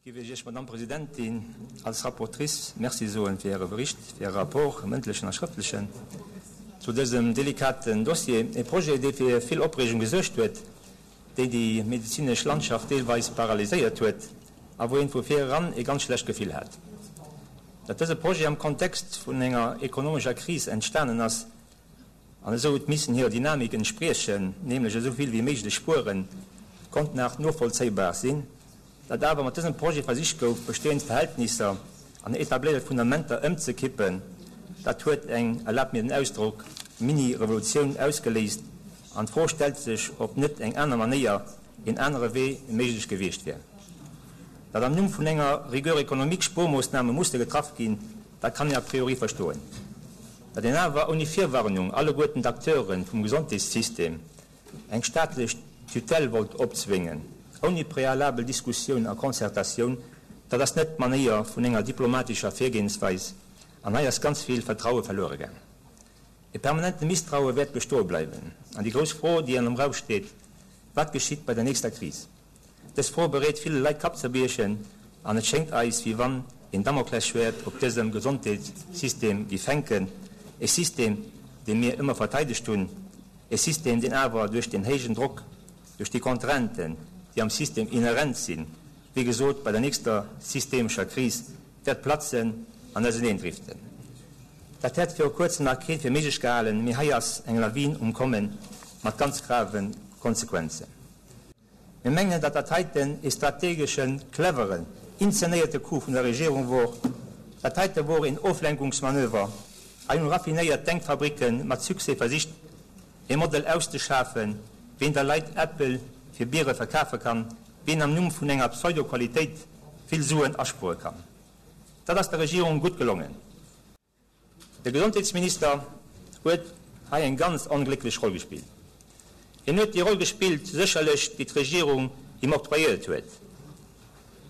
Géif ech Iech, Madamm Presidentin, als Rapportrice Merci soen fir Äre Bericht, fir Äre Rapport, e mëndlechen a schrëftlechen, zu dësem delikaten Dossier, e Projet, dee fir vill Opreegung gesuergt huet, déi déi medezinesch Landschaft deelweis paralyséiert huet a wou een vu vir eran e ganz schlecht Gefill hat. Datt dëse Projet am Kontext vun enger ekonomescher Kris entstanen ass an esou huet missen hirer Dynamik entspriechen, nämlech esou vill wéi méiglech spueren, konnt nach novollzéibar sinn. Datt awer mat dësem Projet versicht gouf, bestehend Verhältnisser an etabléiert Fundamenter ëmzekippen, dat huet eng, erlaabt mir den Ausdrock, Mini-Revolutioun ausgeléist an d'Fro stellt sech, ob net eng aner Manéier, een anere Wee méiglech gewiescht wär. Datt am Numm vun enger Rigueur économique Spuermoossname musse getraff ginn, dat kann een a priori verstoen. Datt een awer ouni Virwarnung alleguerten d'Acteure vum Gesondheetssystem eng staatlech Tutelle wollt opzwéngen, ouni prealabel Diskussioun a Concertatioun, dat ass net d'Manéier vun enger diplomatescher Virgehensweis an hei ass ganz vill Vertraue verluere gaang. E permanente Misstraue wäert bestoe bleiwen. An déi grouss Fro, déi an am Raum steet, Wat geschitt bei der nächster Kris? Dës Fro bereet ville Leit Kappzerbriechen an et schéngt eis, wéi wann een Damoklesschwäert op dësem Gesondheetssystem géif hänken, e System, dee mir ëmmer verteidegt hunn, e System, deen awer duerch den héijen Drock, duerch déi Contrainten, déi am System inhärent sinn, wéi gesot, bei der nächster systemescher Kris wäert platzen an auseneendriften. Dat hätt viru kuerzem nach keen fir méiglech gehalen, mee hei ass eng Lawin um Kommen mat ganz grave Konsequenzen. Mir mengen, datt dat heiten e strategeschen, cleveren, inzenéierte Coup vun der Regierung wor. Dat heite wor een Oflenkungsmanöver. Hei hunn raffinéiert Denkfabricke mat Succès versicht, e Modell auszeschafen, wéi een der Leit Äppel fir Biere verkafe kann, wéi een am Numm vun enger Pseudo-Qualitéit vill Suen aspuere kann. Dat ass der Regierung gutt gelongen. De Gesondheetsminister huet hei eng ganz onglécklech Roll gespillt. Hien huet déi Roll gespillt, sécherlech, déi d'Regierung him octroyéiert huet,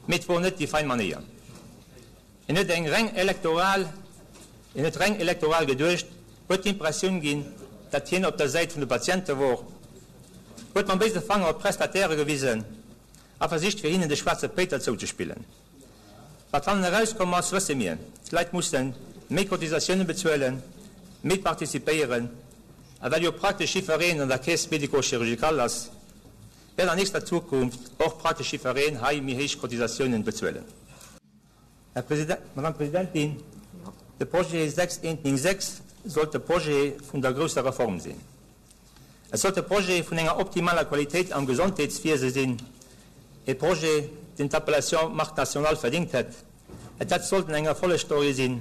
mee et wor net déi fein Manéier. Hien huet eng reng elektoral, hien huet reng elektoral geduecht, huet d'Impressioun ginn, datt hien op der Säit vun de Patiente wor, huet mam béise Fanger op d'Prestatairë gewisen a versicht fir hinnen de schwaarze Péiter zouzespillen. Wat hannen erauskomm ass, wësse mir, D'Leit musse méi Cotisatiounen bezuelen, méi participéieren. A well jo praktesch jifereen an der Caisse médico-chirurgicale ass, wäert an nächster Zukunft och praktesch jifereen hei méi héich Cotisatiounen bezuelen. Här President, Madame Presidentin, de Projet 6196 sollt de Projet vun der grousser Reform sinn. Et sollt e Projet vun enger optimaler Qualitéit am Gesondheetswiese sinn, e Projet, deen d'Appellation Marque nationale verdingt hätt. Et hätt sollten eng Erfollegsstory sinn,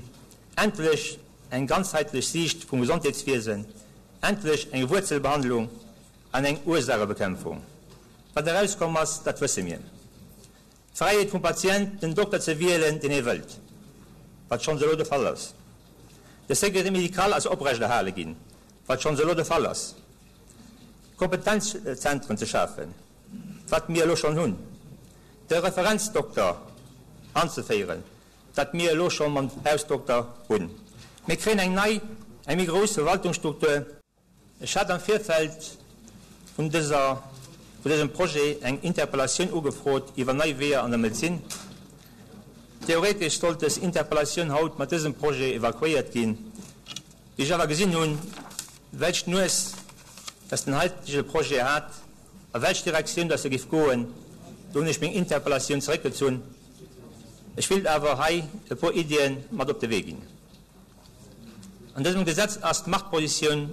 endlech eng ganzheetlech Siicht vum Gesondheetswiesen, endlech eng Wuerzelbehandlung an eng Ursaachebekämpfung. Wat erauskomm ass, dat wësse mir. D'Fräiheet vum Patient, den Dokter ze wielen, deen hie wëllt, wat schonns elo de Fall ass. De Secret médical ass oprechterhale ginn, wat schonns elo de Fall ass. Kompetenzzentren ze schafen, wat mir elo schonn hunn. De Referenzdokter anzeféieren, dat mir elo scho mam Hausdokter hunn. Mir kréien eng nei, eng méi grouss Verwaltungsstruktur. Ech hat am Virfeld vun dëser, vun dësem Projet eng Interpellatioun ugefrot iwwer nei Weeër an der Medezin. Theoretesch sollt dës Interpellatioun haut mat dësem Projet evakuéiert ginn. Wéi ech awer gesinn hunn, welch Nues dass den heitege Projet hat a welch Direktioun dass e géif goen, do hunn ech meng Interpellatioun zeréckgezunn. Ech willt awer hei e puer Iddien mat op de Wee ginn. An dësem Gesetz ass d'Machtpositioun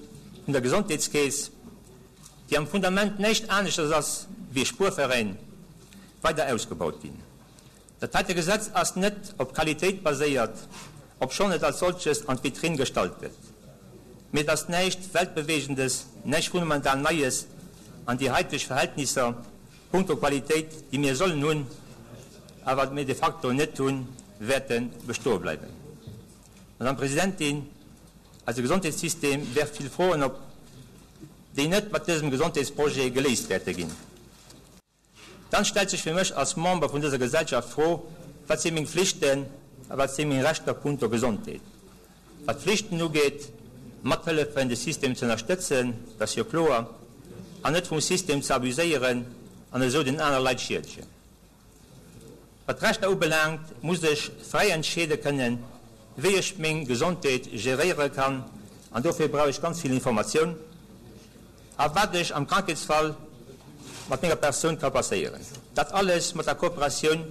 vun der Gesondheetskeess, déi am Fundament näischt aneschters ass wéi e Spuerveräin, weider ausgebaut ginn. Dat heite Gesetz ass net op Qualitéit baséiert, obschonn et als solches an d'Vitrinn gestallt gëtt. Mee et ass näischt Weltbewegendes, näischt fundamental Neies an déi haiteg Verhältnisser punkto Qualitéit, déi mir sollen hunn, a wat mir de facto net hunn, wäerte bestoe bleiwen. Madame Presidentin, eise Gesondheetssystem werft vill Froen op, déi net mat dësem Gesondheetsprojet geléist wäerte ginn. Dann stellt sech fir mech als Member vun dëser Gesellschaft d'Fro, Wat si meng Flichten a wat si meng Rechter punkto Gesondheet? Wat d'Flichten ugeet, mathëllefen de System ze ënnerstëtzen, dat ass jo kloer, an net vum System ze abuséieren an esou den aner Leit schiedegen. Wat d'Rechter ubelaangt, muss ech fräi entscheede kënnen, wéi ech meng Gesondheet geréiere kann, an dofir brauch ech ganz vill Informatioun, a wat ech am Krankheetsfall mat menger Persoun ka passéieren. Dat alles mat der Kooperatioun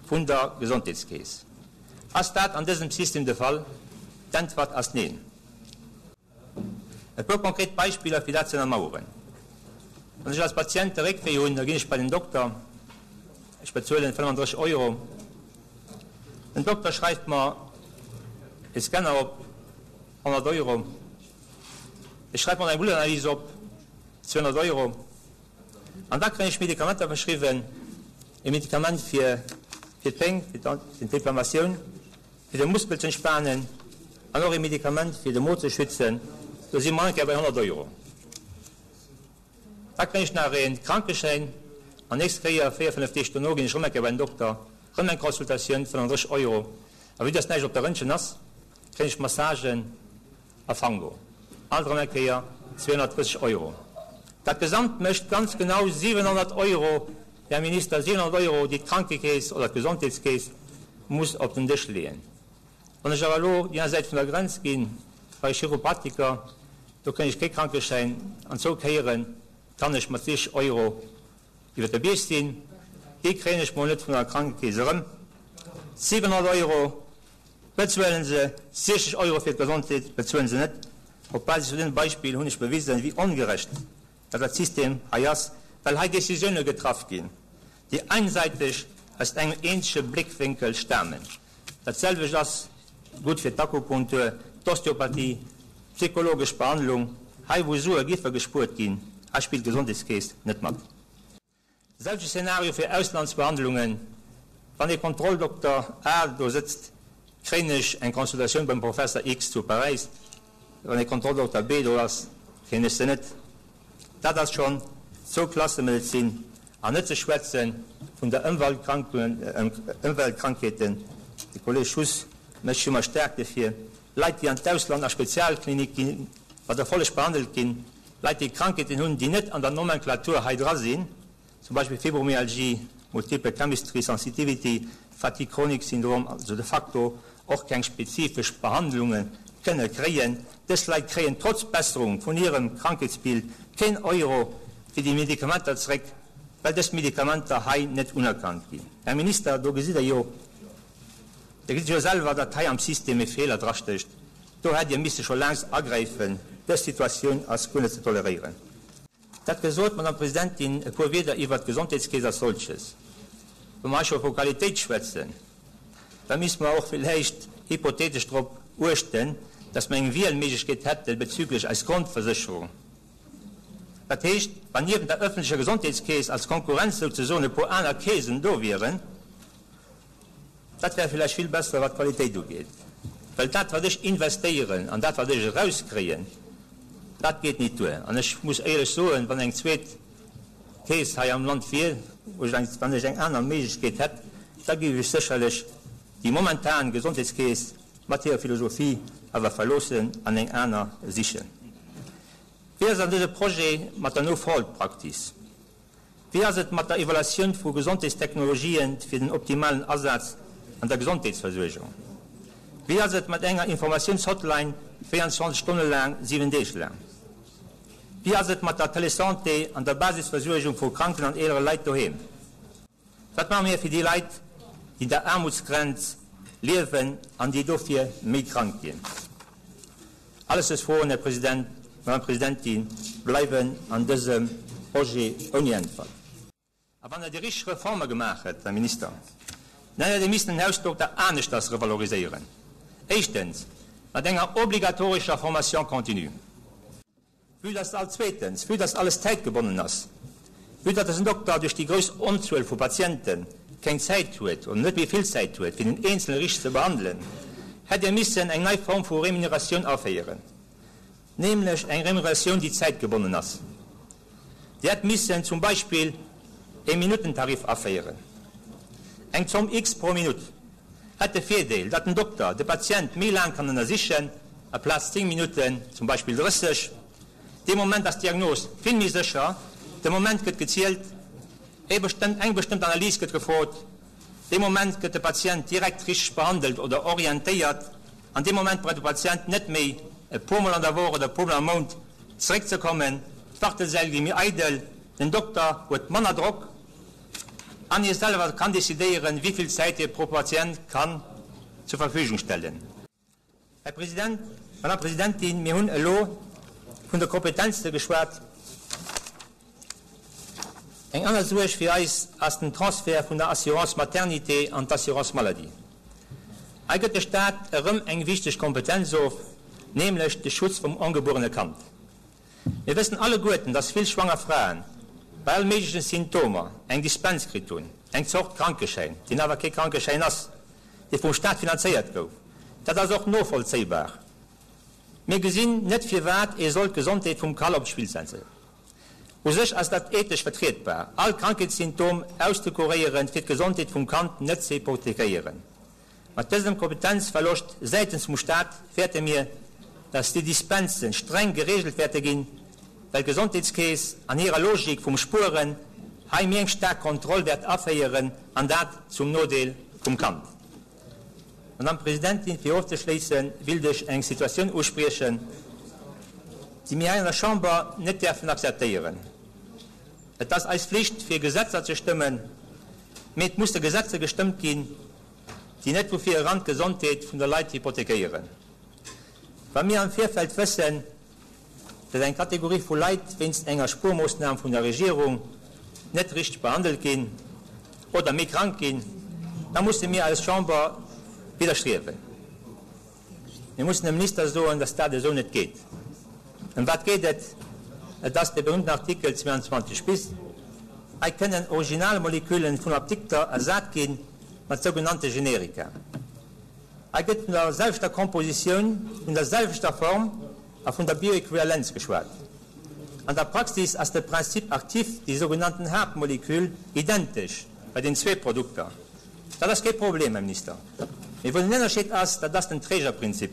vun der Gesondheetskeess. Ass dat an dësem System de Fall? D'Äntwert ass neen. E puer konkret Beispiller fir dat ze ënnermaueren. Wann ech als Patient de Réckwéi hunn, da ginn ech bei den Dokter. Ech bezuelen 35 Euro. Den Dokter schreift mer e Scanner op, 100 Euro. E schreift mer eng Bluttanalys op, 200 Euro. An da kréien ech Medikamenter verschriwwen, e Medikament fir d'Péng, fir d'Inflammatioun. Fir de Muskel z'entspanen an och ee Medikament fir de Mo ze schützen, do si mer eng Kéier bei 100 Euro. Da kréien ech nach ee Krankeschäin an nächst Kéier, 4, 5 Deeg dono, ginn ech erëm eng Kéier bei den Dokter, erëm eng Consultatioun, 35 Euro. A vue dass näischt op der Rëntgen ass, kréien ech Massagen a Fango, alt erëm eng Kéier 230 Euro. Dat Gesamt mécht ganz genau 700 Euro, Här Minister, 700 Euro, déi d'Krankekeess oder d'Gesondheetskeess muss op den Dësch leeën. Wann ech awer elo déi aner Säit vun der Grenz ginn, bei e Chiropraktiker, do kréien ech kee Krankeschäin an zwou Kéiere kann ech mat 60 Euro iwwer de Bierg sinn. Dee kréien ech mol net vun der Krankekeess erëm. 700 Euro bezuelen se, 60 Euro fir d'Gesondheet bezuelen se net. Op Basis vun dësem Beispill hunn ech bewisen, wéi ongerecht dat dat System hei ass, well hei Décisioune getraff ginn, déi einseiteg aus engem eenzege Bléckwénkel stamen. Dat selwecht ass gutt fir d'Akupunktur, d'Osteopathie, d'psychologesch Behandlung. Hei wou Sue giffe gespuert ginn, hei spillt d'Gesondheetskeess net mat. De selwechte Szenario fir Auslandsbehandlungen, Wann ee Kontrolldokter A do sëtzt, kréien ech eng Consultatioun beim Professer X zu Paräis, wann ee Kontrolldokter B do ass, kréien ech se net. Dat ass schonn Zwou-Klasse-Medezin, an net ze schwätze vun der Ëmweltkrankheeten, de Kolleg Huss mécht sech ëmmer staark derfir, Leit déi an d'Ausland a Spezialklinik ginn, mat Erfolleg behandelt ginn, Leit déi Krankheeten hunn, déi net an der Nomenklatur hei dra sinn, zum Beispill Fibromyalgie, Multiple Chemistry Sensitivity, Fatigue Chronique Syndrom, also de facto och keng spezifesch Behandlunge kënne kréien. Dës Leit kréien trotz Besserung vun hirem Krankheetsbild keen Euro fir déi Medikamenter zeréck, well dës Medikamenter hei net unerkannt ginn. Här Minister, do gesitt Der jo, Dir gesitt jo selwer, datt hei am System e Feeler drastécht. Do hätt Dir misse scho laangst agräifen. Dës Situatioun ass guer net ze toleréieren. Dat gesot, Madame Presidentin, e puer Wierder iwwert d'Gesondheetskeess als solches. Wa mer hei scho vu Qualitéit schwätzen, da misste mer och villäicht hypothetesch drop uechten, datt mer eng Wielméiglechkeet hätte bezüglech eis Grondversécherung. Dat heescht, wann niewent der öffentlecher Gesondheetskeess als Konkurrenz souzesoen e puer aner Keesen do wieren, Dat wär villäicht vill besser, wat d'Qualitéit ugeet, well dat, wat ech investéieren an dat, wat ech erauskréien, dat geet nit duer. An ech muss éierlech soen, wann eng zweet Keess hei am Land wier, wann ech eng aner Méiglechkeet hätt, da géif ech sécherlech déi momentan Gesondheetskeess mat hirer Philosophie awer verloossen an eng aner sichen. Wéi ass et an dëse Projet mat der No-Fault-Practice? Wéi ass et mat der Evaluatioun vu Gesondheetstechnologien fir den optimalen Asaz an der Gesondheetsversuergung? Wéi ass et mat enger Informatiounshotline 24 Stonne laang, 7 Deeg laang? Wéi ass et mat der Telesanté an der Basisversuergung vu kranken an eelere Leit doheem? Wat maache mir fir déi Leit, déi un der Aarmutsgrenz liewen an déi dofir méi krank ginn? Alles dës Froen, Här President, Madame Presidentin, bleiwen an dësem Projet ouni Äntwert. A wann Der déi richteg Reforme gemaach hätt, Här Minister, dann hätt Dir missen den Hausdokter aneschters revaloriséieren. Éischtens mat enger obligatorescher Formation continue. Vue dass all Zweetens, vue dass alles zäitgebonnen ass, vue datt dësen Dokter duerch déi grouss Onzuel vu Patiente keng Zäit huet oder net méi vill Zäit huet, fir den Eenzele richteg ze behandelen, hätt Dir missen eng nei Form vu Remuneratioun aféieren, nämlech eng Remuneratioun, déi zäitgebonnen ass. Dir hätt missen zum Beispill e Minuttentarif aféieren, eng Zomm X pro Minutt. Hätt de Virdeel, datt den Dokter de Patient méi laang kann ënnersichen, aplaz 10 Minutten zum Beispill 30. Dee Moment ass d'Diagnos vill méi sécher, de Moment gëtt gezielt, ee bestëmmt, eng bestëmmt Analys gëtt gefrot. Dee Moment gëtt de Patient direkt richteg behandelt oder orientéiert an dee Moment brauch de Patient net méi e puermol an der Woch oder e puermol am Mount zeréckzekommen. D'Wartesäll gi méi eidel, den Dokter huet manner Drock an hie selwer kann decidéieren, wéi vill Zäit hie pro Patient kann zur Verfügung stellen. Här President, Madame Presidentin, mir hunn elo vun de Kompetenze geschwat. Eng aner Suerg fir eis ass den Transfert vun der Assurance maternité an d'Assurance maladie. Hei gëtt de Stat erëm eng wichteg Kompetenz of, nämlech de Schutz vum ongebuerene Kand. Mir wëssen alleguerten, dass vill schwanger Fraen bei all méiglechen Symptomer eng Dispens kritt hunn, eng Zort Krankeschäin, deen awer kee Krankeschäin ass, dee vum Staat finanzéiert gouf. Dat ass och novollzéibar. Mir gesinn net firwat ee soll d'Gesondheet vum Kall op d'Spill setzen. U sech ass dat ethesch vertrietbar, all Krankheetssymptom auszekuréieren, fir d'Gesondheet vum Kand net ze hypothekéieren. Mat dësem Kompetenzverloscht säitens vum Staat fäerte mir, dass déi Dispensen streng geregelt wäerte ginn, well d'Gesondheetskeess an hirer Logik vum Spueren hei méi eng staark Kontroll wäert aféieren, an dat zum Nodeel vum Kand. Madame Presidentin, fir ofzeschléisse willt ech eng Situatioun uspriechen, déi mir hei an der Chamber net däerfen akzeptéieren. Et ass eis Flicht, fir Gesetzer ze stëmmen, mee et musse Gesetzer gestëmmt ginn, déi net vu vir eran d'Gesondheet vun de Leit hypothekéieren. Wa mir am Virfeld wëssen, datt eng Kategorie vu Leit wéinst enger Spuermoossnam vun der Regierung net richteg behandelt ginn oder méi krank ginn, da musse mir als Chamber widderstriewen. Mir mussen dem Minister soen, datt dat esou net geet. Ëm wat geet et? Et ass dee berühmten Artikel 22 bis. Hei kënnen Originalmolekülen vun Apdikter ersat gi mat sougenannte Generika. Hei gëtt vun der selwechter Kompositioun, vun der selwechter Form a vun der Bioequivalenz geschwat. An der Praxis ass de Principe actif, déi sougenannten Haaptmolekül, identesch bei den zwee Produkter. Dat ass kee Problem, Här Minister. Mee wou den Ënnerscheed ass, dat ass den Trägerprinzip.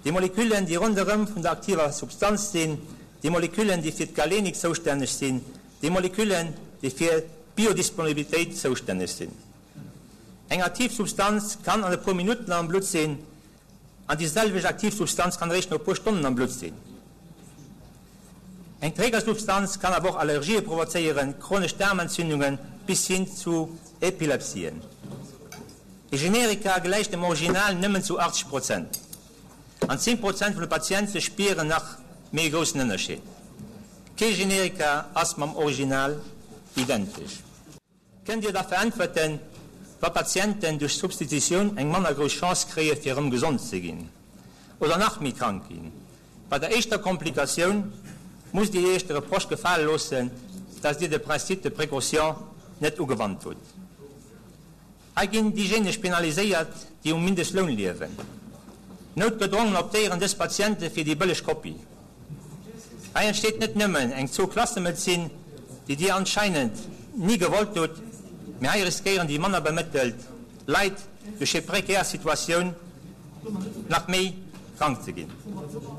Déi Moleküllen, déi ronderëm vun der aktiver Substanz sinn, déi Moleküllen, déi fir d'Galenik zoustänneg sinn, déi Moleküllen, déi fir d'Biodisponibilitéit zoustänneg sinn. Eng aktiv Substanz kann an e puer Minutten am Blutt sinn an déi selwecht aktiv Substanz kann eréischt no e puer Stonnen am Blutt sinn. Eng Trägersubstanz kann awer och Allergië provozéieren, chronesch Daarmentzündungen bis hin zu Epilepsien. E Generika gläicht dem Original nëmmen zu 80 Prozent. An 10 Prozent vun de Patiente spieren nach méi e groussen Ënnerscheed. Kee Generika ass mam Original identesch. Kënnt Dir da veräntwerten, wa Patienten duerch Substitutioun eng manner grouss Chance kréie fir erëm gesond ze ginn oder nach méi krank ginn? Bei der éischter Komplikatioun musst Dir Iech de Reproche gefale loossen, dass Dir de Principe de précaution net ugewannt hutt. Hei ginn déijéineg penaliséiert, déi um Mindestloun liewen. Noutgedrongen optéieren dës Patiente fir déi bëlleg Kopie. Hei entsteet net nëmmen eng Zwou-Klasse-Medezin, déi Dir anscheinend ni gewollt hutt, mee hei riskéieren déi manner bemëttelt Leit duerch hir prekär Situatioun nach méi krank ze ginn.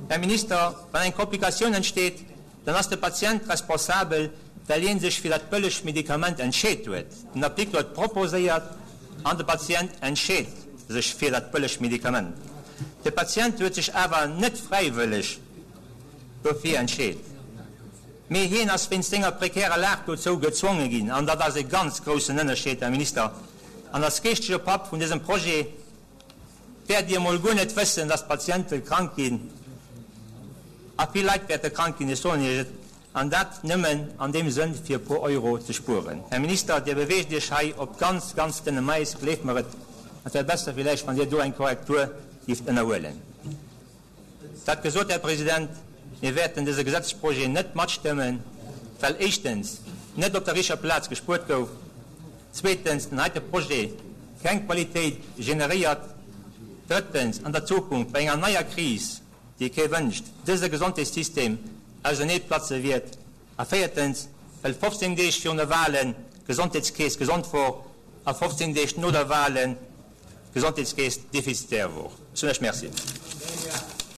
Här Minister, wann eng Komplikatioun entsteet, Dann ass de Patient responsabel, well hien sech fir dat bëllegt Medikament entscheet huet. Den Apdikter huet proposéiert an de Patient entscheet sech fir dat bëllegt Medikament. De Patient huet sech awer net fräiwëlleg dofir entscheet, mee hien ass wéinst senger prekärer Lag dozou gezwonge ginn. An dat ass e ganz groussen Ënnerscheed, Här Minister. An als geeschtege Papp vun dësem Projet wäert Dir emol guer net wëssen, dass d'Patiente krank ginn. A vill Leit wäerte krank ginn, ech soen Iech et, an dat nëmmen an deem Sënn, fir e puer Euro ze spueren. Här Minister, Dir beweegt Iech hei op ganz, ganz dënnem Äis, gleeft mer et. Et wär besser villäicht, wann Dir do eng Korrektur gift ënnerhuelen. Dat gesot, Här President, mir wäerten dëse Gesetzesprojet net matstëmmen, well éischtens net op der richeger Plaz gespuert gouf, zweetens den heite Projet keng Qualitéit generéiert, drëttens an der Zukunft bei enger neier Kris, déi kee wënscht, dëse Gesondheetssystem auserneeplatze wiert, a véiertens, well 15 Deeg virun der Wahlen d'Gesondheetskeess gesond wor a 15 Deeg no der Wahlen d'Gesondheetskeess defizitär wor. Ech soen lech Merci.